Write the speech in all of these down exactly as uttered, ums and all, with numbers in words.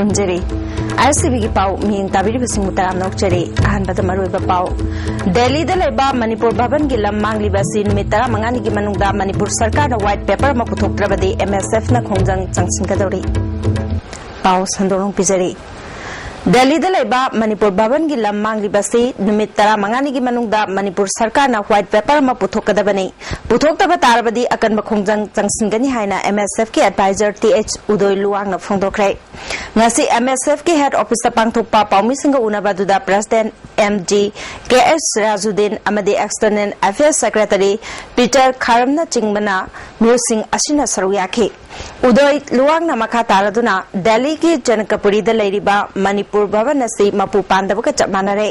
ꯈꯨꯔꯨꯝꯖꯔꯤ꯫ ꯑꯥꯏ ꯑꯦꯁ T ꯚꯤꯒꯤ ꯄꯥꯎ ꯃꯤꯠꯌꯦꯡ ꯇꯥꯕꯤꯔꯤꯕꯁꯤꯡꯕꯨ ꯇꯔꯥꯝꯅ ꯑꯣꯛꯆꯔꯤ꯫ ꯑꯍꯥꯟꯕꯗ ꯃꯔꯨꯑꯣꯏꯕ ꯄꯥꯎ꯫ ꯗꯦꯜꯂꯤꯗ ꯂꯩꯕ ꯃꯅꯤꯄꯨꯔ ꯚꯕꯟꯒꯤ ꯂꯝ ꯃꯥꯡꯂꯤꯕ ꯑꯁꯤ ꯅꯨꯃꯤꯠ ꯇꯔꯥꯃꯉꯥꯅꯤꯒꯤ ꯃꯅꯨꯡꯗ ꯃꯅꯤꯄꯨꯔ ꯁꯔꯀꯥꯔꯅ ꯋꯥꯏꯠ ꯄꯦꯄꯔ ꯑꯃ ꯄꯨꯊꯣꯛꯇ꯭ꯔꯕꯗꯤ ꯑꯦꯝ ꯑꯦꯁ ꯑꯦꯐꯅ ꯈꯣꯡꯖꯪ ꯆꯪꯁꯤꯟꯒꯗꯧꯔꯤ꯫ ꯄꯥꯎ ꯁꯟꯗꯣꯛꯅ ꯄꯤꯖꯔꯤ꯫ ꯗꯦꯜꯂꯤꯗ ꯂꯩꯕ ꯃꯅꯤꯄꯨꯔ ꯚꯕꯟꯒꯤ ꯂꯝ ꯃꯥꯡꯂꯤꯕ ꯑꯁꯤ ꯅꯨꯃꯤꯠ ꯇꯔꯥꯃꯉꯥꯅꯤꯒꯤ ꯃꯅꯨꯡꯗ ꯃꯅꯤꯄꯨꯔ ꯁꯔꯀꯥꯔꯅ ꯋꯥꯏꯠ ꯄꯦꯄꯔ ꯑꯃ ꯄꯨꯊꯣꯛꯀꯗꯕꯅꯤ꯫ ꯄꯨꯊꯣꯛꯇꯕ ꯇꯥꯔꯕꯗꯤ ꯑꯀꯟꯕ ꯈꯣꯡꯖꯪ ꯆꯪꯁꯤꯟꯒꯅꯤ ꯍꯥꯏꯅ ꯑꯦꯝ ꯑꯦꯁ ꯑꯦꯐꯀꯤ ꯑꯦꯗꯚꯥꯏꯖꯔ ꯇꯤ ꯑꯩꯆ ꯎꯗꯣꯏ ꯂꯨꯋꯥꯡꯅ ꯐꯣꯡꯗꯣꯛꯈ꯭ꯔꯦ꯫ ꯉꯁꯤ ꯑꯦꯝ ꯑꯦꯁ ꯑꯦꯐꯀꯤ ꯍꯦꯗ ꯑꯣꯐꯤꯁꯇ ꯄꯥꯡꯊꯣꯛꯄ ꯄꯥꯎꯃꯤꯁꯤꯡꯒ ꯎꯅꯕ ꯑꯗꯨꯗ ꯄ꯭ꯔꯁꯤꯗꯦꯟꯠ ꯑꯦꯝ ꯗꯤ ꯀꯦ ꯑꯦꯁ ꯁꯤꯔꯥꯖꯨꯗꯤꯟ ꯑꯃꯗꯤ ꯑꯦꯛꯁꯇꯔꯅꯦꯜ ꯑꯦꯐꯤꯌꯔꯁ ꯁꯦꯀ꯭ꯔꯦꯇꯔꯤ ꯄꯤꯇꯔ ꯈꯥꯔꯝꯅ ꯆꯤꯡꯕꯅ ꯃꯤꯑꯣꯏꯁꯤꯡ ꯑꯁꯤꯅ ꯁꯔꯨꯛ ꯌꯥꯈꯤ꯫ ꯎꯗꯣꯏ ꯂꯨꯋꯥꯡꯅ ꯃꯈꯥ ꯇꯥꯔꯗꯨꯅ ꯗꯦꯜꯂꯤꯒꯤ ꯖꯅꯀꯄꯨꯔꯤꯗ ꯂꯩꯔꯤꯕ ꯃꯅꯤꯄꯨꯔ ꯚꯕꯟ ꯑꯁꯤ ꯃꯄꯨ ꯄꯥꯟꯗꯕꯒ ꯆꯞ ꯃꯥꯟꯅꯔꯦ꯫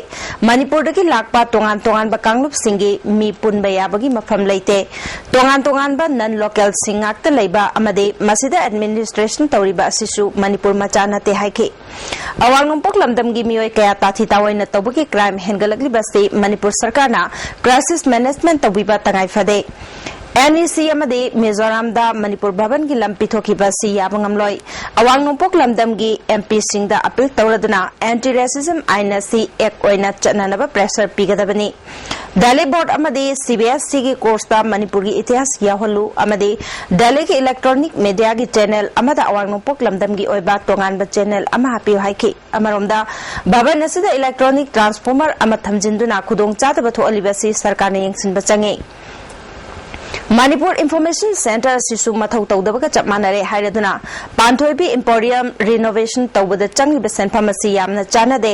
ꯃꯅꯤꯄꯨꯔꯗꯒꯤ ꯂꯥꯛꯄ ꯇꯣꯉꯥꯟ ꯇꯣꯉꯥꯟꯕ ꯀꯥꯡꯂꯨꯞꯁꯤꯡꯒꯤ ꯃꯤ ꯄꯨꯟꯕ ꯌꯥꯕꯒꯤ ꯃꯐꯝ ꯂꯩꯇꯦ꯫ ꯇꯣꯉꯥꯟ ꯇꯣꯉꯥꯟꯕ ꯅꯟ ꯂꯣꯀꯦꯜꯁꯤꯡ ꯉꯥꯛꯇ ꯂꯩꯕ ꯑꯃꯗꯤ ꯃꯁꯤꯗ ꯑꯦꯗꯃꯤꯅꯤꯁꯇ꯭ꯔꯦꯁꯟ ꯇꯧꯔꯤꯕ ꯑꯁꯤꯁꯨ ꯃꯅꯤꯄꯨꯔ ꯃꯆꯥ ꯅꯠꯇꯦ ꯍꯥꯏꯈꯤ꯫ ꯑꯋꯥꯡ ꯅꯣꯡꯄꯣꯛ ꯂꯝꯗꯝꯒꯤ ꯃꯤꯑꯣꯏ ꯀꯌꯥ ꯇꯥꯊꯤ ꯇꯥꯑꯣꯏꯅ ꯇꯧꯕꯒꯤ ꯀ꯭ꯔꯥꯏꯝ ꯍꯦꯟꯒꯠꯂꯛꯂꯤꯕꯁꯤ ꯃꯅꯤꯄꯨꯔ ꯁꯔꯀꯥꯔꯅ ꯀ꯭ꯔꯥꯏꯁꯤꯁ ꯃꯦꯅꯦꯖꯃꯦꯟꯠ ꯇꯧꯕꯤꯕ ꯇꯉꯥꯏ ꯐꯗꯦ꯫ ꯑꯦꯟ ꯏ ꯁꯤ ꯑꯃꯗꯤ ꯃꯤꯖꯣꯔꯥꯝꯗ ꯃꯅꯤꯄꯨꯔ ꯚꯕꯟꯒꯤ ꯂꯝ ꯄꯤꯊꯣꯛꯈꯤꯕ ꯑꯁꯤ ꯌꯥꯕ ꯉꯝꯂꯣꯏ꯫ ꯑꯋꯥꯡ ꯅꯣꯡꯄꯣꯛ ꯂꯝꯗꯝꯒꯤ ꯑꯦꯝ ꯄꯤꯁꯤꯡꯗ ꯑꯄꯤꯜ ꯇꯧꯔꯗꯨꯅ ꯑꯦꯟꯇꯤ ꯔꯦꯁꯤꯖꯝ ꯑꯥꯏꯟ ꯑꯁꯤ ꯑꯦꯛ ꯑꯣꯏꯅ ꯆꯠꯅꯅꯕ ꯄ꯭ꯔꯦꯁꯔ ꯄꯤꯒꯗꯕꯅꯤ꯫ ꯗꯦꯜꯂꯤ ꯕꯣꯔꯗ ꯑꯃꯗꯤ ꯁꯤ ꯕꯤ ꯑꯦꯁ ꯏꯒꯤ ꯀꯣꯔꯁꯇ ꯃꯅꯤꯄꯨꯔꯒꯤ ꯏꯇꯤꯍꯥꯁ ꯌꯥꯎꯍꯜꯂꯨ ꯑꯃꯗꯤ ꯗꯦꯜꯂꯤꯒꯤ ꯏꯂꯦꯛꯇ꯭ꯔꯣꯅꯤꯛ ꯃꯤꯗꯤꯌꯥꯒꯤ ꯆꯦꯅꯦꯜ ꯑꯃꯗ ꯑꯋꯥꯡ ꯅꯣꯡꯄꯣꯛ ꯂꯝꯗꯝꯒꯤ ꯑꯣꯏꯕ ꯇꯣꯉꯥꯟꯕ ꯆꯦꯅꯦꯜ ꯑꯃ ꯍꯥꯞꯄꯤꯌꯨ ꯍꯥꯏꯈꯤ꯫ ꯑꯃꯔꯣꯝꯗ, ꯚꯕꯟ ꯑꯁꯤꯗ ꯏꯂꯦꯛꯇ꯭ꯔꯣꯅꯤꯛ ꯇ꯭ꯔꯥꯟꯁꯐꯣꯔꯃꯔ ꯑꯃ ꯊꯝꯖꯤꯟꯗꯨꯅ ꯈꯨꯗꯣꯡꯆꯥꯗꯕ ꯊꯣꯛꯍꯜꯂꯤꯕ ꯑꯁꯤ ꯁꯔꯀꯥꯔꯅ ꯌꯦꯡꯁꯤꯟꯕ ꯆꯪꯉꯤ꯫ ꯃꯅꯤꯄꯨꯔ ꯏꯟꯐꯣꯔꯃꯦꯁꯟ ꯁꯦꯟꯇꯔ ꯑꯁꯤꯁꯨ ꯃꯊꯧ ꯇꯧꯗꯕꯒ ꯆꯞ ꯃꯥꯟꯅꯔꯦ ꯍꯥꯏꯔꯗꯨꯅ, ꯄꯥꯟꯊꯣꯏꯕꯤ ꯏꯝꯄꯣꯔꯤꯌꯝ ꯔꯤꯅꯣꯚꯦꯁꯟ ꯇꯧꯕꯗ ꯆꯪꯂꯤꯕ ꯁꯦꯟꯐꯝ ꯑꯁꯤ ꯌꯥꯝꯅ ꯆꯥꯟꯅꯗꯦ꯫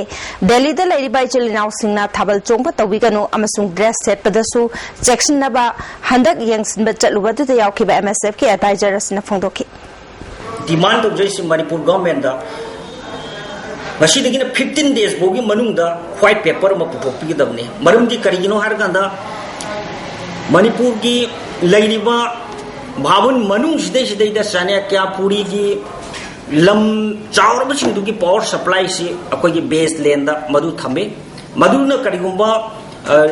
ꯗꯦꯜꯂꯤꯗ ꯂꯩꯔꯤꯕ ꯏꯆꯤꯜ ꯏꯅꯥꯎꯁꯤꯡꯅ ꯊꯥꯕꯜ ꯆꯣꯡꯕ ꯇꯧꯕꯤꯒꯅꯨ ꯑꯃꯁꯨꯡ ꯗ꯭ꯔꯦꯁ ꯁꯦꯠꯄꯗꯁꯨ ꯆꯦꯛꯁꯤꯟꯅꯕ ꯍꯟꯗꯛ ꯌꯦꯡꯁꯤꯟꯕ ꯆꯠꯂꯨꯕꯗꯨꯗ ꯌꯥꯎꯈꯤꯕ ꯑꯦꯝ ꯑꯦꯁ ꯑꯦꯐꯀꯤ ꯑꯦꯗꯚꯥꯏꯖꯔ ꯑꯁꯤꯅ ꯐꯣꯡꯗꯣꯛꯈꯤ꯫ ꯗꯤꯃꯥꯟ ꯇꯧꯖꯔꯤꯁꯤ ꯃꯅꯤꯄꯨꯔ ꯒꯚꯔꯟꯃꯦꯟꯗ ꯉꯁꯤꯗꯒꯤꯅ ꯐꯤꯐꯇꯤꯟ ꯗꯦꯖ ꯐꯥꯎꯒꯤ ꯃꯅꯨꯡꯗ ꯋꯥꯏꯠ ꯄꯦꯄꯔ ꯑꯃ ꯄꯨꯊꯣꯛꯄꯤꯒꯗꯕꯅꯤ꯫ ꯃꯔꯝꯗꯤ ꯀꯔꯤꯒꯤꯅꯣ ꯍꯥꯏꯔꯀꯥꯟꯗ, ꯃꯅꯤꯄꯨꯔꯒꯤ ꯂꯩꯔꯤꯕ ꯚꯥꯕꯟ ꯃꯅꯨꯡꯁꯤꯗꯩꯁꯤꯗꯩꯗ ꯆꯥꯅ꯭ꯌꯀ꯭ꯌꯥ ꯄꯨꯔꯤꯒꯤ ꯂꯝ ꯆꯥꯎꯔꯕꯁꯤꯡꯗꯨꯒꯤ ꯄꯥꯋꯔ ꯁꯄ꯭ꯂꯥꯏꯁꯤ ꯑꯩꯈꯣꯏꯒꯤ ꯕꯦꯁ ꯂꯦꯟꯗ ꯃꯗꯨ ꯊꯝꯃꯤ꯫ ꯃꯗꯨꯅ ꯀꯔꯤꯒꯨꯝꯕ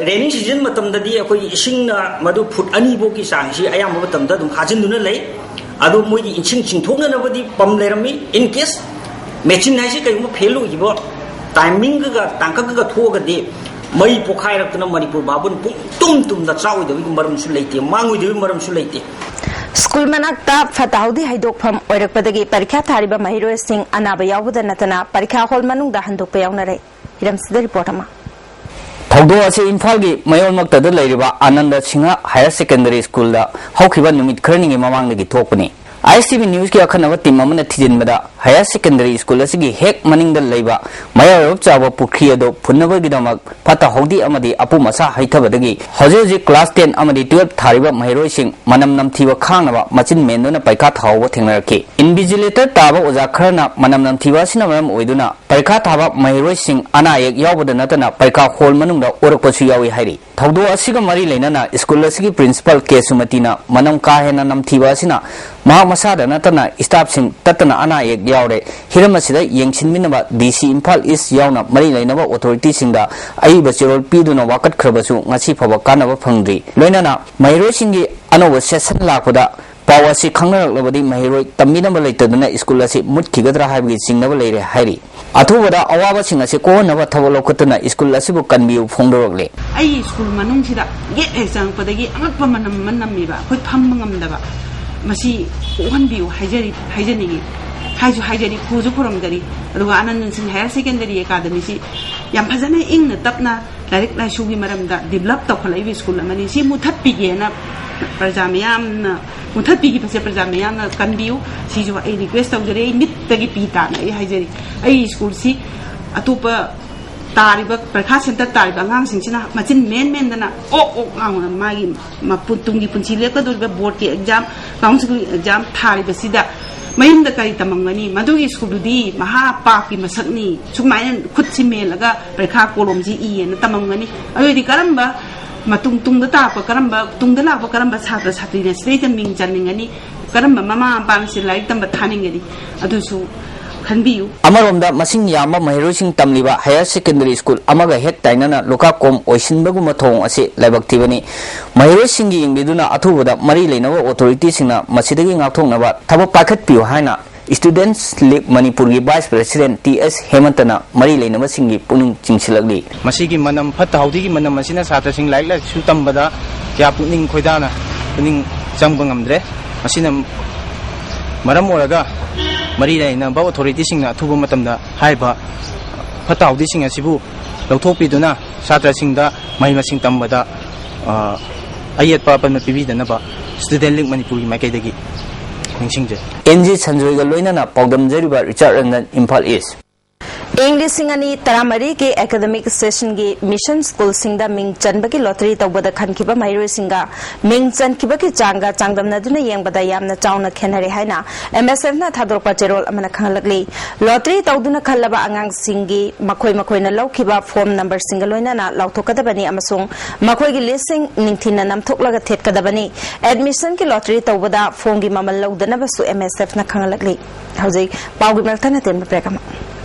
ꯔꯦꯅꯤ ꯁꯤꯖꯟ ꯃꯇꯝꯗꯗꯤ ꯑꯩꯈꯣꯏꯒꯤ ꯏꯁꯤꯡꯅ ꯃꯗꯨ ꯐꯨꯠ ꯑꯅꯤ ꯐꯥꯎꯒꯤ ꯆꯥꯡꯁꯤ ꯑꯌꯥꯝꯕ ꯃꯇꯝꯗ ꯑꯗꯨꯝ ꯍꯥꯖꯤꯟꯗꯨꯅ ꯂꯩ꯫ ꯑꯗꯣ ꯃꯣꯏꯒꯤ ꯏꯁꯤꯡ ꯆꯤꯡꯊꯣꯛꯅꯅꯕꯗꯤ ꯄꯝ ꯂꯩꯔꯝꯃꯤ꯫ In case ꯃꯦꯆꯤꯟ ꯍꯥꯏꯁꯤ ꯀꯩꯒꯨꯝꯕ ꯐꯦꯜ ꯑꯣꯏꯈꯤꯕ ꯇꯥꯏꯃꯤꯡꯒꯒ ꯇꯥꯡꯀꯛꯀꯒ ꯊꯣꯛꯑꯒꯗꯤ ꯃꯩ ꯄꯣꯛꯈꯥꯏꯔꯛꯇꯅ ꯃꯅꯤꯄꯨꯔ ꯚꯥꯕꯟ ꯄꯨꯡ ꯇꯨꯝ ꯇꯨꯝꯗ ꯆꯥꯛꯑꯣꯏꯗꯕꯒꯤ ꯃꯔꯝꯁꯨ ꯂꯩꯇꯦ, ꯃꯥꯡꯉꯣꯏꯗꯕꯒꯤ ꯃꯔꯝꯁꯨ ꯂꯩꯇꯦ꯫ ꯁ꯭ꯀꯨꯜ ꯃꯅꯥꯛꯇ ꯐꯠꯇ ꯍꯥꯎꯗꯤ ꯍꯩꯗꯣꯛꯐꯝ ꯑꯣꯏꯔꯛꯄꯗꯒꯤ ꯄꯔꯤꯈ꯭ꯌꯥ ꯊꯥꯔꯤꯕ ꯃꯍꯩꯔꯣꯏꯁꯤꯡ ꯑꯅꯥꯕ ꯌꯥꯎꯕꯗ ꯅꯠꯇꯅ ꯄꯔꯤꯈ꯭ꯌꯥ ꯍꯣꯜ ꯃꯅꯨꯡꯗ ꯍꯟꯗꯣꯛꯄ ꯌꯥꯎꯅꯔꯦ꯫ ꯍꯤꯔꯝꯁꯤꯗ ꯔꯤꯄꯣꯔꯠ ꯑꯃ꯫ ꯊꯧꯗꯣꯛ ꯑꯁꯤ ꯏꯝꯐꯥꯜꯒꯤ ꯃꯌꯣꯜꯃꯛꯇꯗ ꯂꯩꯔꯤꯕ ꯑꯅꯟꯗ ꯁꯤꯡꯍ ꯍꯥꯌꯔ ꯁꯦꯀꯦꯟꯗꯔꯤ ꯁ꯭ꯀꯨꯜꯗ ꯍꯧꯈꯤꯕ ꯅꯨꯃꯤꯠ ꯈꯔꯅꯤꯒꯤ ꯃꯃꯥꯡꯗꯒꯤ ꯊꯣꯛꯄꯅꯤ꯫ ꯑꯥꯏ ꯑꯦꯁ ꯇꯤ ꯚꯤ ꯅ꯭ꯌꯨꯁꯀꯤ ꯑꯈꯟꯅꯕ ꯇꯤꯝ ꯑꯃꯅ ꯊꯤꯖꯤꯟꯕꯗ, ꯍꯥꯌꯔ ꯁꯦꯀꯦꯟꯗꯔꯤ ꯁ꯭ꯀꯨꯜ ꯑꯁꯤꯒꯤ ꯍꯦꯛ ꯃꯅꯤꯡꯗ ꯂꯩꯕ ꯃꯌꯥꯏ ꯑꯣꯏꯔꯞ ꯆꯥꯎꯕ ꯄꯨꯈ꯭ꯔꯤ ꯑꯗꯨ ꯐꯨꯟꯅꯕꯒꯤꯗꯃꯛ ꯐꯠꯇ ꯍꯥꯎꯗꯤ ꯑꯃꯗꯤ ꯑꯄꯨꯝ ꯑꯁꯥ ꯍꯩꯊꯕꯗꯒꯤ ꯍꯧꯖꯤꯛ ꯍꯧꯖꯤꯛ ꯀ꯭ꯂꯥꯁ ꯇꯦꯟ ꯑꯃꯗꯤ ꯇꯨꯌꯦꯜꯞ ꯊꯥꯔꯤꯕ ꯃꯍꯩꯔꯣꯏꯁꯤꯡ ꯃꯅꯝ ꯅꯝꯊꯤꯕ ꯈꯥꯡꯅꯕ ꯃꯆꯤꯟ ꯃꯦꯟꯗꯨꯅ ꯄꯩꯈꯥ ꯊꯥꯍꯧꯕ ꯊꯦꯡꯅꯔꯛꯈꯤ꯫ ꯏꯟꯚꯤꯖꯤꯂꯦꯇꯔ ꯇꯥꯕ ꯑꯣꯖꯥ ꯈꯔꯅ ꯃꯅꯝ ꯅꯝꯊꯤꯕ ꯑꯁꯤꯅ ꯃꯔꯝ ꯑꯣꯏꯗꯨꯅ ꯄꯔꯤꯈꯥ ꯊꯥꯕ ꯃꯍꯩꯔꯣꯏꯁꯤꯡ ꯑꯅꯥ ꯑꯌꯦꯛ ꯌꯥꯎꯕꯗ ꯅꯠꯇꯅ ꯄꯔꯤꯈꯥ ꯍꯣꯜ ꯃꯅꯨꯡꯗ ꯑꯣꯔꯛꯄꯁꯨ ꯌꯥꯎꯏ ꯍꯥꯏꯔꯤ꯫ ꯊꯧꯗꯣꯛ ꯑꯁꯤꯒ ꯃꯔꯤ ꯂꯩꯅꯅ ꯁ꯭ꯀꯨꯜ ꯑꯁꯤꯒꯤ ꯄ꯭ꯔꯤꯟꯁꯤꯄꯥꯜ ꯀꯦ ꯁꯨꯃꯇꯤꯅ ꯃꯅꯝ ꯀꯥ ꯍꯦꯟꯅ ꯅꯝꯊꯤꯕ ꯑꯁꯤꯅ ꯃꯍꯥꯛ ꯃꯁꯥꯗ ꯅꯠꯇꯅ ꯁ꯭ꯇꯥꯐꯁꯤꯡ ꯇꯠꯇꯅ ꯑꯅꯥ ꯑꯌꯦꯛ ꯌꯥꯎꯔꯦ꯫ ꯍꯤꯔꯝ ꯑꯁꯤꯗ ꯌꯦꯡꯁꯤꯟꯃꯤꯟꯅꯕ ꯗꯤ ꯁꯤ ꯏꯝꯐꯥꯜ ꯏꯁ ꯌꯥꯎꯅ ꯃꯔꯤ ꯂꯩꯅꯕ ꯑꯣꯊꯣꯔꯤꯇꯤꯁꯤꯡꯗ ꯑꯏꯕ ꯆꯦꯔꯣꯜ ꯄꯤꯗꯨꯅ ꯋꯥꯀꯠꯈ꯭ꯔꯕꯁꯨ ꯉꯁꯤ ꯐꯥꯎꯕ ꯀꯥꯟꯅꯕ ꯐꯪꯗ꯭ꯔꯤ꯫ ꯂꯣꯏꯅꯅ ꯃꯍꯩꯔꯣꯏꯁꯤꯡꯒꯤ ꯑꯅꯧꯕ ꯁꯦꯁꯟ ꯂꯥꯛꯄꯗ ꯄꯥꯎ ꯑꯁꯤ ꯈꯪꯅꯔꯛꯂꯕꯗꯤ ꯃꯍꯩꯔꯣꯏ ꯇꯝꯕꯤꯅꯕ ꯂꯩꯇꯗꯨꯅ ꯁ꯭ꯀꯨꯜ ꯑꯁꯤ ꯃꯨꯠꯈꯤꯒꯗ꯭ꯔꯥ ꯍꯥꯏꯕꯒꯤ ꯆꯤꯡꯅꯕ ꯂꯩꯔꯦ ꯍꯥꯏꯔꯤ꯫ ꯑꯊꯨꯕꯗ ꯑꯋꯥꯕꯁꯤꯡ ꯑꯁꯤ ꯀꯣꯛꯍꯟꯅꯕ ꯊꯕꯛ ꯂꯧꯈꯠꯇꯨꯅ ꯁ꯭ꯀꯨꯜ ꯑꯁꯤꯕꯨ ꯀꯟꯕꯤꯌꯨ ꯐꯣꯡꯗꯣꯔꯛꯂꯤ꯫ ꯑꯩꯒꯤ ꯁ꯭ꯀꯨꯜ ꯃꯅꯨꯡꯁꯤꯗ ꯒꯦꯠ ꯍꯦꯛ ꯆꯪꯉꯛꯄꯗꯒꯤ ꯑꯉꯛꯄ ꯃꯅꯝ ꯑꯃ ꯅꯝꯃꯤꯕ, ꯑꯩꯈꯣꯏ ꯐꯝꯕ ꯉꯝꯗꯕ꯫ ꯃꯁꯤ ꯀꯣꯛꯍꯟꯕꯤꯌꯨ ꯍꯥꯏꯖꯔꯤ, ꯍꯥꯏꯖꯅꯤꯡꯉꯤ꯫ ꯍꯥꯏꯁꯨ ꯍꯥꯏꯖꯔꯤ, ꯈꯨꯁꯨ ꯈꯨꯔꯨꯝꯖꯔꯤ꯫ ꯑꯗꯨꯒ ꯑꯅꯟꯗ ꯁꯤꯡ ꯍꯥꯌꯔ ꯁꯦꯀꯦꯟꯗꯔꯤ ꯑꯦꯀꯥꯗꯃꯤꯁꯤ ꯌꯥꯝ ꯐꯖꯅ ꯏꯪꯅ ꯇꯞꯅ ꯂꯥꯏꯔꯤꯛ ꯂꯥꯏꯁꯨꯒꯤ ꯃꯔꯝꯗ ꯗꯤꯕꯂꯞ ꯇꯧꯈꯠꯂꯛꯏꯕ ꯁ꯭ꯀꯨꯜ ꯑꯃꯅꯤ꯫ ꯁꯤ ꯃꯨꯊꯠꯄꯤꯒꯦꯅ ꯄ꯭ꯔꯖꯥ ꯃꯌꯥꯝꯅ, ꯃꯨꯊꯠꯄꯤꯈꯤꯕꯁꯦ ꯄ꯭ꯔꯖꯥ ꯃꯌꯥꯝꯅ ꯀꯟꯕꯤꯌꯨ꯫ ꯁꯤꯁꯨ ꯑꯩ ꯔꯤꯀ꯭ꯋꯦꯁ ꯇꯧꯖꯔꯤ, ꯑꯩ ꯃꯤꯠꯇꯒꯤ ꯄꯤ ꯇꯥꯅ ꯑꯩ ꯍꯥꯏꯖꯔꯤ꯫ ꯑꯩꯒꯤ ꯁ꯭ꯀꯨꯜꯁꯤ ꯑꯇꯣꯞꯄ ꯇꯥꯔꯤꯕ ꯄꯔꯤꯈꯥ ꯁꯦꯟꯇꯔ ꯇꯥꯔꯤꯕ ꯑꯉꯥꯡꯁꯤꯡꯁꯤꯅ ꯃꯆꯤꯟ ꯃꯦꯟ ꯃꯦꯟꯗꯅ ꯑꯣꯛ ꯑꯣꯛ ꯂꯥꯎꯅ ꯃꯥꯒꯤ ꯃꯄꯨꯟ-, ꯇꯨꯡꯒꯤ ꯄꯨꯟꯁꯤ ꯂꯦꯞꯀꯗꯧꯔꯤꯕ ꯕꯣꯔꯗꯀꯤ ꯑꯦꯛꯖꯥꯝ, ꯀꯥꯎꯟꯁꯤꯜꯒꯤ ꯑꯦꯛꯖꯥꯝ ꯊꯥꯔꯤꯕꯁꯤꯗ ꯃꯌꯨꯝꯗ ꯀꯔꯤ ꯇꯝꯃꯝꯒꯅꯤ? ꯃꯗꯨꯒꯤ ꯁ꯭ꯀꯨꯜꯗꯨꯗꯤ ꯃꯍꯥ ꯄꯥꯞꯀꯤ ꯃꯁꯛꯅꯤ, ꯁꯨꯃꯥꯏꯅ ꯈꯨꯠꯁꯤ ꯃꯦꯜꯂꯒ ꯄꯔꯤꯈꯥ ꯀꯣꯂꯣꯝꯁꯤ ꯏꯌꯦꯅ ꯇꯝꯃꯝꯒꯅꯤ꯫ ꯑꯗꯨꯑꯣꯏꯗꯤ ꯀꯔꯝꯕ ꯃꯇꯨꯡ ꯇꯨꯡꯗ ꯇꯥꯔꯛꯄ ꯀꯔꯝꯕ, ꯇꯨꯡꯗ ꯂꯥꯛꯄ ꯀꯔꯝꯕ ꯁꯥꯇ꯭ꯔ ꯁꯥꯇ꯭ꯔꯤꯅ ꯁꯤꯗꯩꯗ ꯃꯤꯡ ꯆꯟꯅꯤꯡꯒꯅꯤ? ꯀꯔꯝꯕ ꯃꯃꯥ ꯃꯄꯥꯅ ꯁꯤ ꯂꯥꯏꯔꯤꯛ ꯇꯝꯕ ꯊꯥꯅꯤꯡꯒꯅꯤ? ꯑꯗꯨꯁꯨ ꯈꯟꯕꯤꯌꯨ꯫ ꯑꯃꯔꯣꯝꯗ ꯃꯁꯤꯡ ꯌꯥꯝꯕ ꯃꯍꯩꯔꯣꯏꯁꯤꯡ ꯇꯝꯂꯤꯕ ꯍꯥꯌꯔ ꯁꯦꯀꯦꯟꯗꯔꯤ ꯁ꯭ꯀꯨꯜ ꯑꯃꯒ ꯍꯦꯛ ꯇꯥꯏꯅꯅ ꯂꯨꯈꯥꯛꯀꯣꯝ ꯑꯣꯏꯁꯤꯟꯕꯒꯨꯝꯕ ꯊꯧꯑꯣꯡ ꯑꯁꯤ ꯂꯥꯏꯕꯛ ꯊꯤꯕꯅꯤ꯫ ꯃꯍꯩꯔꯣꯏꯁꯤꯡꯒꯤ ꯌꯦꯡꯕꯤꯗꯨꯅ ꯑꯊꯨꯕꯗ ꯃꯔꯤ ꯂꯩꯅꯕ ꯑꯣꯊꯣꯔꯤꯇꯤꯁꯤꯡꯅ ꯃꯁꯤꯗꯒꯤ ꯉꯥꯛꯊꯣꯛꯅꯕ ꯊꯕꯛ ꯄꯥꯏꯈꯠꯄꯤꯌꯨ ꯍꯥꯏꯅ Students League ꯃꯅꯤꯄꯨꯔꯒꯤ Vice President ꯇꯤ ꯑꯦꯁ ꯍꯦꯃꯟꯇꯅ ꯃꯔꯤ ꯂꯩꯅꯕꯁꯤꯡꯒꯤ ꯄꯨꯛꯅꯤꯡ ꯆꯤꯡꯁꯤꯜꯂꯛꯂꯤ꯫ ꯃꯁꯤꯒꯤ ꯃꯅꯝ, ꯐꯠꯇ ꯍꯥꯎꯗꯤꯒꯤ ꯃꯅꯝ ꯑꯁꯤꯅ ꯁꯥꯇ꯭ꯔꯁꯤꯡ ꯂꯥꯏꯔꯤꯛ ꯂꯥꯏꯁꯨ ꯇꯝꯕꯗ ꯀꯌꯥ ꯄꯨꯛꯅꯤꯡ ꯈꯣꯏꯗꯥꯅ, ꯄꯨꯛꯅꯤꯡ ꯆꯪꯕ ꯉꯝꯗ꯭ꯔꯦ꯫ ꯃꯁꯤꯅ ꯃꯔꯝ ꯑꯣꯏꯔꯒ ꯃꯔꯤ ꯂꯩꯅꯕ ꯑꯣꯊꯣꯔꯤꯇꯤꯁꯤꯡꯅ ꯑꯊꯨꯕ ꯃꯇꯝꯗ ꯍꯥꯏꯔꯤꯕ ꯐꯠꯇ ꯍꯥꯎꯗꯤꯁꯤꯡ ꯑꯁꯤꯕꯨ ꯂꯧꯊꯣꯛꯄꯤꯗꯨꯅ ꯁꯥꯇ꯭ꯔꯁꯤꯡꯗ ꯃꯍꯩ ꯃꯁꯤꯡ ꯇꯝꯕꯗ, ꯑ, ꯑꯌꯦꯠꯄ ꯑꯄꯟꯕ ꯄꯤꯕꯤꯗꯅꯕ Student League ꯃꯅꯤꯄꯨꯔꯒꯤ ꯃꯥꯏꯀꯩꯗꯒꯤ ꯅꯤꯡꯁꯤꯡꯖꯔꯤ꯫ ꯑꯦꯟ ꯖꯤ ꯁꯟꯖꯣꯏꯒ ꯂꯣꯏꯅꯅ ꯄꯥꯎꯗꯝꯖꯔꯤꯕ ꯔꯤꯆꯥꯔꯗ ꯔꯟꯖꯟ, ꯏꯝꯐꯥꯜ ꯏꯁ꯫ ꯏꯪ ꯂꯤꯁꯤꯡ ꯑꯅꯤ ꯇꯔꯥꯃꯔꯤꯒꯤ academic sessionꯒꯤ mission schoolꯁꯤꯡꯗ ꯃꯤꯡ ꯆꯟꯕꯒꯤ lottery ꯇꯧꯕꯗ ꯈꯟꯈꯤꯕ ꯃꯍꯩꯔꯣꯏꯁꯤꯡꯒ ꯃꯤꯡ ꯆꯟꯈꯤꯕꯒꯤ ꯆꯥꯡꯒ ꯆꯥꯡꯗꯝꯅꯗꯨꯅ ꯌꯦꯡꯕꯗ ꯌꯥꯝꯅ ꯆꯥꯎꯅ ꯈꯦꯠꯅꯔꯦ ꯍꯥꯏꯅ M S Fꯅ ꯊꯥꯗꯣꯔꯛꯄ ꯆꯦꯔꯣꯜ ꯑꯃꯅ ꯈꯪꯍꯜꯂꯛꯂꯤ꯫ Lottery ꯇꯧꯗꯨꯅ ꯈꯜꯂꯕ ꯑꯉꯥꯡꯁꯤꯡꯒꯤ ꯃꯈꯣꯏ ꯃꯈꯣꯏꯅ ꯂꯧꯈꯤꯕ form numberꯁꯤꯡꯒ ꯂꯣꯏꯅꯅ ꯂꯥꯎꯊꯣꯛꯀꯗꯕꯅꯤ ꯑꯃꯁꯨꯡ ꯃꯈꯣꯏꯒꯤ listꯁꯤꯡ ꯅꯤꯡꯊꯤꯅ ꯅꯝꯊꯣꯛꯂꯒ ꯊꯦꯠꯀꯗꯕꯅꯤ꯫ Admissionꯒꯤ lottery ꯇꯧꯕꯗ formꯒꯤ ꯃꯃꯜ ꯂꯧꯗꯅꯕꯁꯨ M S Fꯅ ꯈꯪꯍꯜꯂꯛꯂꯤ꯫ ꯍꯧꯖꯤꯛ ꯄꯥꯎꯒꯤ ꯃꯔꯛꯇ ꯅꯇꯦꯟꯕ break ꯑꯃ꯫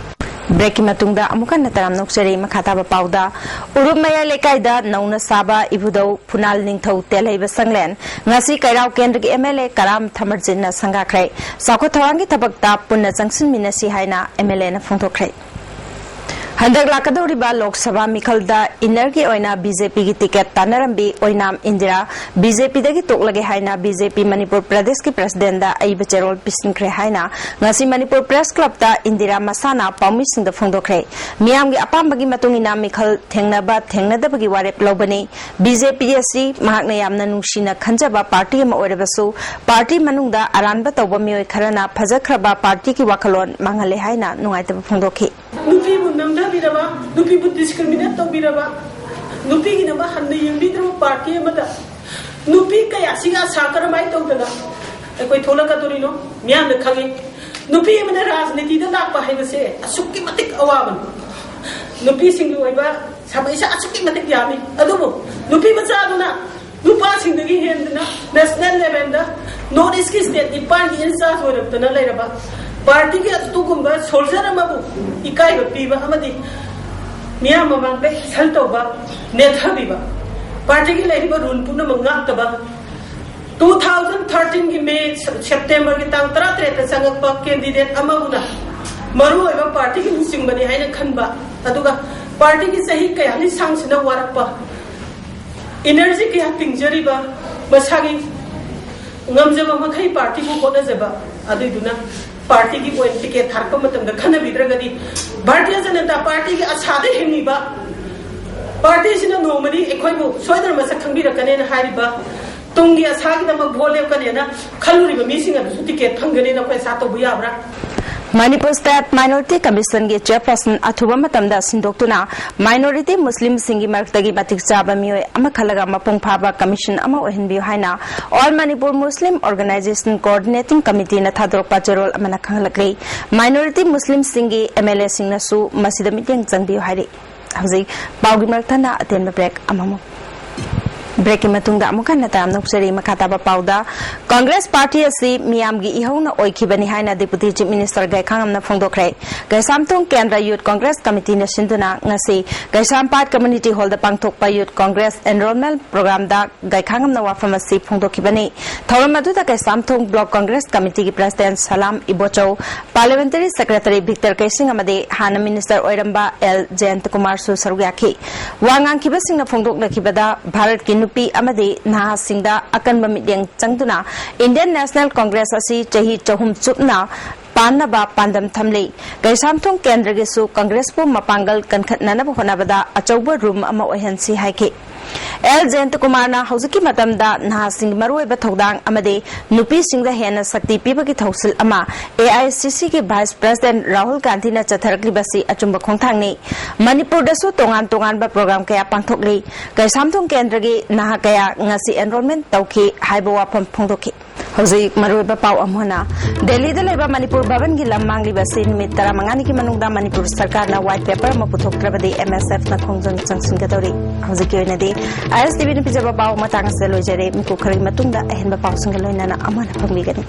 Breakꯀꯤ ꯃꯇꯨꯡꯗ ꯑꯃꯨꯛ ꯍꯟꯅ ꯇꯔꯥꯝꯅ ꯑꯣꯛꯆꯔꯤ꯫ ꯃꯈꯥ ꯇꯥꯕ ꯄꯥꯎꯗ, ꯎꯔꯨꯞ ꯃꯌꯥꯏ ꯂꯩꯀꯥꯏꯗ ꯅꯧꯅ ꯁꯥꯕ ꯏꯕꯨꯙꯧ ꯐꯨꯅꯥꯜ ꯅꯤꯡꯊꯧ ꯇꯦꯜꯍꯩꯕ ꯁꯪꯂꯦꯟ ꯉꯁꯤ ꯀꯩꯔꯥꯎ ꯀꯦꯟꯗ꯭ꯔꯒꯤ M L A ꯀꯔꯥꯝ ꯊꯃꯔꯖꯤꯠꯅ ꯁꯪꯒꯥꯈ꯭ꯔꯦ꯫ ꯆꯥꯎꯈꯠ ꯊꯧꯔꯥꯡꯒꯤ ꯊꯕꯛꯇ ꯄꯨꯟꯅ ꯆꯪꯁꯤꯟꯃꯤꯟꯅꯁꯤ ꯍꯥꯏꯅ M L Aꯅ ꯐꯣꯡꯗꯣꯛꯈ꯭ꯔꯦ꯫ ꯍꯟꯗꯛ ꯂꯥꯛꯀꯗꯧꯔꯤꯕ ꯂꯣꯛ ꯁꯚꯥ ꯃꯤꯈꯜꯗ innerꯒꯤ ꯑꯣꯏꯅ B J Pꯒꯤ ticket ꯇꯥꯟꯅꯔꯝꯕꯤ ꯑꯣꯏꯅꯥꯝ ꯏꯟꯗꯤꯔꯥ B J Pꯗꯒꯤ ꯇꯣꯛꯂꯒꯦ ꯍꯥꯏꯅ B J P ꯃꯅꯤꯄꯨꯔ ꯄ꯭ꯔꯗꯦꯁꯀꯤ presidentꯗ ꯑꯏꯕ ꯆꯦꯔꯣꯜ ꯄꯤꯁꯤꯟꯈ꯭ꯔꯦ ꯍꯥꯏꯅ ꯉꯁꯤ ꯃꯅꯤꯄꯨꯔ Press Clubꯇ ꯏꯟꯗꯤꯔꯥ ꯃꯁꯥꯅ ꯄꯥꯎꯃꯤꯁꯤꯡꯗ ꯐꯣꯡꯗꯣꯛꯈ꯭ꯔꯦ꯫ ꯃꯤꯌꯥꯝꯒꯤ ꯑꯄꯥꯝꯕꯒꯤ ꯃꯇꯨꯡ ꯏꯟꯅ ꯃꯤꯈꯜ ꯊꯦꯡꯅꯕ ꯊꯦꯡꯅꯗꯕꯒꯤ ꯋꯥꯔꯦꯞ ꯂꯧꯕꯅꯤ꯫ B J P ꯑꯁꯤ ꯃꯍꯥꯛꯅ ꯌꯥꯝꯅ ꯅꯨꯡꯁꯤꯅ ꯈꯟꯖꯕ party ꯑꯃ ꯑꯣꯏꯔꯕꯁꯨ, party ꯃꯅꯨꯡꯗ ꯑꯔꯥꯟꯕ ꯇꯧꯕ ꯃꯤꯑꯣꯏ ꯈꯔꯅ ꯐꯖꯈ꯭ꯔꯕ partyꯒꯤ ꯋꯥꯈꯜꯂꯣꯟ ꯃꯥꯡꯍꯜꯂꯦ ꯍꯥꯏꯅ ꯅꯨꯡꯉꯥꯏꯇꯕ ꯐꯣꯡꯗꯣꯛꯈꯤ꯫ ꯅꯨꯄꯤꯕꯨ ꯅꯝꯊꯕꯤꯔꯕ, ꯅꯨꯄꯤꯕꯨ discriminate ꯇꯧꯕꯤꯔꯕ, ꯅꯨꯄꯤꯒꯤꯗꯃꯛ ꯍꯟꯅ ꯌꯦꯡꯕꯤꯗ꯭ꯔꯕ party ꯑꯃꯗ ꯅꯨꯄꯤ ꯀꯌꯥꯁꯤꯒ ꯑꯁꯥ ꯀꯔꯝꯍꯥꯏꯅ ꯇꯧꯗꯅ ꯑꯩꯈꯣꯏ ꯊꯣꯛꯂꯛꯀꯗꯣꯔꯤꯅꯣ? ꯃꯤꯌꯥꯝꯅ ꯈꯪꯉꯤ꯫ ꯅꯨꯄꯤ ꯑꯃꯅ ꯔꯥꯖꯅꯤꯇꯤꯗ ꯂꯥꯛꯄ ꯍꯥꯏꯕꯁꯦ ꯑꯁꯨꯛꯀꯤ ꯃꯇꯤꯛ ꯑꯋꯥꯕꯅꯤ꯫ ꯅꯨꯄꯤꯁꯤꯡꯒꯤ ꯑꯣꯏꯕ ꯁꯃꯁ꯭ꯌꯥ ꯑꯁꯨꯛꯀꯤ ꯃꯇꯤꯛ ꯌꯥꯝꯃꯤ꯫ ꯑꯗꯨꯕꯨ ꯅꯨꯄꯤ ꯃꯆꯥꯗꯨꯅ ꯅꯨꯄꯥꯁꯤꯡꯗꯒꯤ ꯍꯦꯟꯗꯅ national levelꯗ North Eastꯀꯤ state ꯅꯤꯄꯥꯟꯒꯤ in charge ꯑꯣꯏꯔꯛꯇꯅ ꯂꯩꯔꯕ partyꯒꯤ ꯑꯗꯨꯒꯨꯝꯕ soldier ꯑꯃꯕꯨ ꯏꯀꯥꯏꯕ ꯄꯤꯕ ꯑꯃꯗꯤ ꯃꯤꯌꯥꯝ ꯃꯃꯥꯡꯗ insult ꯇꯧꯕ, ꯅꯦꯠꯊꯕꯤꯕ, partyꯒꯤ ꯂꯩꯔꯤꯕ rule ꯄꯨꯝꯅꯃꯛ ꯉꯥꯛꯇꯕ, ꯇꯨ ꯊꯥꯎꯖꯟ ꯊꯥꯔꯇꯤꯟꯒꯤ ꯃꯦ, ꯁꯦꯞꯇꯦꯝꯕꯔꯒꯤ ꯇꯥꯡ ꯇꯔꯥꯇꯔꯦꯠꯇ ꯆꯪꯉꯛꯄ ꯀꯦꯟꯗꯤꯗꯦꯠ ꯑꯃꯕꯨꯅ ꯃꯔꯨꯑꯣꯏꯕ ꯄꯥꯔꯇꯤꯒꯤ ꯂꯨꯆꯤꯡꯕꯅꯤ ꯍꯥꯏꯅ ꯈꯟꯕ, ꯑꯗꯨꯒ ꯄꯥꯔꯇꯤꯒꯤ ꯆꯍꯤ ꯀꯌꯥ ꯂꯤꯁꯥꯡꯁꯤꯟꯅ ꯋꯥꯔꯛꯄ, ꯏꯅꯔꯖꯤ ꯀꯌꯥ ꯇꯤꯡꯖꯔꯤꯕ, ꯃꯁꯥꯒꯤ ꯉꯝꯖꯕ ꯃꯈꯩ ꯄꯥꯔꯇꯤꯕꯨ ꯍꯣꯠꯅꯖꯕ, ꯑꯗꯨꯏꯗꯨꯅ ꯄꯥꯔꯇꯤꯒꯤ ꯑꯣꯏꯅ ꯇꯤꯀꯦꯠ ꯊꯥꯔꯛꯄ ꯃꯇꯝꯗ ꯈꯟꯅꯕꯤꯗ꯭ꯔꯒꯗꯤ, ꯚꯥꯔꯇꯤꯌ ꯖꯅꯇꯥ ꯄꯥꯔꯇꯤꯒꯤ ꯑꯁꯥꯗ ꯍꯤꯡꯉꯤꯕ ꯄꯥꯔꯇꯤꯁꯤꯅ ꯅꯣꯡꯃꯗꯤ ꯑꯩꯈꯣꯏꯕꯨ ꯁꯣꯏꯗꯅ ꯃꯁꯛ ꯈꯪꯕꯤꯔꯛꯀꯅꯦꯅ ꯍꯥꯏꯔꯤꯕ ꯇꯨꯡꯒꯤ ꯑꯁꯥꯒꯤꯗꯃꯛ ꯚꯣꯠ ꯂꯦꯞꯀꯅꯦꯅ ꯈꯜꯂꯨꯔꯤꯕ ꯃꯤꯁꯤꯡ ꯑꯗꯨꯁꯨ ꯇꯤꯀꯦꯠ ꯐꯪꯒꯅꯦꯅ ꯑꯩꯈꯣꯏ ꯑꯁꯥ ꯇꯧꯕ ꯌꯥꯕ꯭ꯔꯥ? ꯃꯅꯤꯄꯨꯔ ꯁ꯭ꯇꯦꯠ ꯃꯥꯏꯅꯣꯔꯤꯇꯤ ꯀꯃꯤꯁꯟꯒꯤ ꯆꯦꯌꯔꯄꯔꯁꯟ ꯑꯊꯨꯕ ꯃꯇꯝꯗ ꯁꯤꯟꯗꯣꯛꯇꯨꯅ ꯃꯥꯏꯅꯣꯔꯤꯇꯤ ꯃꯨꯁꯂꯤꯝꯁꯤꯡꯒꯤ ꯃꯔꯛꯇꯒꯤ ꯃꯇꯤꯛ ꯆꯥꯕ ꯃꯤꯑꯣꯏ ꯑꯃꯈꯜꯂꯒ ꯃꯄꯨꯡ ꯐꯥꯕ ꯀꯃꯤꯁꯟ ꯑꯃ ꯑꯣꯏꯍꯟꯕꯤꯌꯨ ꯍꯥꯏꯅ ꯑꯣꯜ ꯃꯅꯤꯄꯨꯔ ꯃꯨꯁꯂꯤꯝ ꯑꯣꯔꯒꯅꯥꯏꯖꯦꯁꯟ ꯀꯣꯑꯣꯔꯗꯤꯅꯦꯇꯤꯡ ꯀꯃꯤꯇꯤꯅ ꯊꯥꯗꯣꯔꯛꯄ ꯆꯦꯔꯣꯜ ꯑꯃꯅ ꯈꯪꯍꯜꯂꯛꯂꯤ꯫ ꯃꯥꯏꯅꯣꯔꯤꯇꯤ ꯃꯨꯁꯂꯤꯝꯁꯤꯡꯒꯤ ꯑꯦꯝ ꯑꯦꯜ ꯑꯦꯁꯤꯡꯅꯁꯨ ꯃꯁꯤꯗ ꯃꯤꯠꯌꯦꯡ ꯆꯪꯕꯤꯌꯨ ꯍꯥꯏꯔꯤ꯫ ꯍꯧꯖꯤꯛ ꯄꯥꯎꯒꯤ ꯃꯔꯛ ꯊꯠꯅ ꯑꯇꯦꯟꯕ ꯕ꯭ꯔꯦꯛ ꯑꯃꯃꯨꯛ꯫ ꯕ꯭ꯔꯦꯛꯀꯤ ꯃꯇꯨꯡꯗ ꯑꯃꯨꯛ ꯍꯟꯅ ꯇꯔꯥꯝꯅ ꯑꯣꯛꯆꯔꯤ꯫ ꯃꯈꯥ ꯇꯥꯕ ꯄꯥꯎꯗ, ꯀꯪꯒ꯭ꯔꯦꯁ ꯄꯥꯔꯇꯤ ꯑꯁꯤ ꯃꯤꯌꯥꯝꯒꯤ ꯏꯍꯧꯅ ꯑꯣꯏꯈꯤꯕꯅꯤ ꯍꯥꯏꯅ ꯗꯤꯄꯨꯇꯤ ꯆꯤꯐ ꯃꯤꯅꯤꯁꯇꯔ ꯒꯥꯏꯈꯥꯉꯝꯅ ꯐꯣꯡꯗꯣꯛꯈ꯭ꯔꯦ꯫ ꯀꯩꯁꯥꯝꯊꯣꯡ ꯀꯦꯟꯗ꯭ꯔ ꯌꯨꯊ ꯀꯪꯒ꯭ꯔꯦꯁ ꯀꯃꯤꯇꯤꯅ ꯁꯤꯟꯗꯨꯅ ꯉꯁꯤ ꯀꯩꯁꯥꯝꯄꯥꯠ ꯀꯝꯃ꯭ꯌꯨꯅꯤꯇꯤ ꯍꯣꯜꯗ ꯄꯥꯡꯊꯣꯛꯄ ꯌꯨꯊ ꯀꯪꯒ꯭ꯔꯦꯁ ꯑꯦꯟꯔꯣꯜꯃꯦꯟ ꯄ꯭ꯔꯣꯒ꯭ꯔꯥꯝꯗ ꯒꯥꯏꯈꯥꯉꯝꯅ ꯋꯥꯐꯝ ꯑꯁꯤ ꯐꯣꯡꯗꯣꯛꯈꯤꯕꯅꯤ꯫ ꯊꯧꯔꯝ ꯑꯗꯨꯗ ꯀꯩꯁꯥꯝꯊꯣꯡ ꯕ꯭ꯂꯣꯛ ꯀꯪꯒ꯭ꯔꯦꯁ ꯀꯃꯤꯇꯤꯒꯤ ꯄ꯭ꯔꯁꯤꯗꯦꯟꯠ ꯁꯂꯥꯝ ꯏꯕꯣꯆꯧ, ꯄꯥꯔꯂꯤꯌꯥꯃꯦꯟꯇꯔꯤ ꯁꯦꯀ꯭ꯔꯦꯇꯔꯤ ꯚꯤꯛꯇꯔ ꯀꯩꯁꯤꯡ ꯑꯃꯗꯤ ꯍꯥꯟꯅ ꯃꯤꯅꯤꯁꯇꯔ ꯑꯣꯏꯔꯝꯕ ꯑꯦꯜ ꯖꯌꯟꯇꯀꯨꯃꯥꯔꯁꯨ ꯁꯔꯨꯛ ꯌꯥꯈꯤ꯫ ꯋꯥ ꯉꯥꯡꯈꯤꯕꯁꯤꯡꯅ ꯐꯣꯡꯗꯣꯛꯅꯈꯤꯕꯗ ꯚꯥꯔꯠꯀꯤ ꯅꯨꯄꯤ ꯑꯃꯗꯤ ꯅꯍꯥꯁꯤꯡꯗ ꯑꯀꯟꯕ ꯃꯤꯠꯌꯦꯡ ꯆꯪꯗꯨꯅ ꯏꯟꯗꯤꯌꯟ ꯅꯦꯁꯅꯦꯜ ꯀꯪꯒ꯭ꯔꯦꯁ ꯑꯁꯤ ꯆꯍꯤ ꯆꯍꯨꯝ ꯆꯨꯞꯅ ꯄꯥꯟꯅꯕ ꯄꯥꯟꯗꯝ ꯊꯝꯂꯤ꯫ ꯀꯩꯁꯥꯝꯊꯣꯡ ꯀꯦꯟꯗ꯭ꯔꯒꯤꯁꯨ ꯀꯪꯒ꯭ꯔꯦꯁꯄꯨ ꯃꯄꯥꯡꯒꯜ ꯀꯟꯈꯠꯅꯅꯕ ꯍꯣꯠꯅꯕꯗ ꯑꯆꯧꯕ ꯔꯨꯝ ꯑꯃ ꯑꯣꯏꯍꯟꯁꯤ ꯍꯥꯏꯈꯤ꯫ ꯑꯦꯜ ꯖꯌꯟꯇꯀꯨꯃꯥꯔꯅ ꯍꯧꯖꯤꯛꯀꯤ ꯃꯇꯝꯗ ꯅꯍꯥꯁꯤꯡꯒꯤ ꯃꯔꯨꯑꯣꯏꯕ ꯊꯧꯗꯥꯡ ꯑꯃꯗꯤ ꯅꯨꯄꯤꯁꯤꯡꯗ ꯍꯦꯟꯅ ꯁꯛꯇꯤ ꯄꯤꯕꯒꯤ ꯊꯧꯁꯤꯜ ꯑꯃ ꯑꯦ ꯑꯥꯏ ꯁꯤ ꯁꯤꯒꯤ ꯚꯥꯏꯁ ꯄ꯭ꯔꯁꯤꯗꯦꯟꯠ ꯔꯥꯍꯨꯜ ꯒꯥꯟꯙꯤꯅ ꯆꯠꯊꯔꯛꯂꯤꯕꯁꯤ ꯑꯆꯨꯝꯕ ꯈꯣꯡꯊꯥꯡꯅꯤ꯫ ꯃꯅꯤꯄꯨꯔꯗꯁꯨ ꯇꯣꯉꯥꯟ ꯇꯣꯉꯥꯟꯕ ꯄ꯭ꯔꯣꯒ꯭ꯔꯥꯝ ꯀꯌꯥ ꯄꯥꯡꯊꯣꯛꯂꯤ꯫ ꯀꯩꯁꯥꯝꯊꯣꯡ ꯀꯦꯟꯗ꯭ꯔꯒꯤ ꯅꯍꯥ ꯀꯌꯥ ꯉꯁꯤ ꯑꯦꯟꯔꯣꯜꯃꯦꯟ ꯇꯧꯈꯤ ꯍꯥꯏꯕ ꯋꯥꯐꯝ ꯐꯣꯡꯗꯣꯛꯈꯤ꯫ ꯍꯧꯖꯤꯛ ꯃꯔꯨꯑꯣꯏꯕ ꯄꯥꯎ ꯑꯃꯨꯛ ꯍꯟꯅ꯫ ꯗꯦꯜꯂꯤꯗ ꯂꯩꯕ ꯃꯅꯤꯄꯨꯔ ꯚꯕꯟꯒꯤ ꯂꯝ ꯃꯥꯡꯂꯤꯕ ꯑꯁꯤ ꯅꯨꯃꯤꯠ ꯇꯔꯥꯃꯉꯥꯅꯤꯒꯤ ꯃꯅꯨꯡꯗ ꯃꯅꯤꯄꯨꯔ ꯁꯔꯀꯥꯔꯅ ꯋꯥꯏꯠ ꯄꯦꯄꯔ ꯑꯃ ꯄꯨꯊꯣꯛꯇ꯭ꯔꯕꯗꯤ ꯑꯦꯝ ꯑꯦꯁ ꯑꯦꯐꯅ ꯈꯣꯡꯖꯪ ꯆꯪꯁꯤꯟꯒꯗꯧꯔꯤ꯫ ꯍꯧꯖꯤꯛꯀꯤ ꯑꯣꯏꯅꯗꯤ ꯑꯥꯏ ꯑꯦꯁ ꯇꯤ ꯚꯤꯅ ꯄꯤꯖꯕ ꯄꯥꯎ ꯃꯇꯥꯡ ꯑꯁꯤꯗ ꯂꯣꯏꯖꯔꯦ꯫ ꯃꯤꯀꯨꯞ ꯈꯔꯒꯤ ꯃꯇꯨꯡꯗ ꯑꯍꯦꯟꯕ ꯄꯥꯎꯁꯤꯡꯒ ꯂꯣꯏꯅꯅ ꯑꯃꯨꯛ ꯍꯟꯅ ꯐꯪꯕꯤꯒꯅꯤ꯫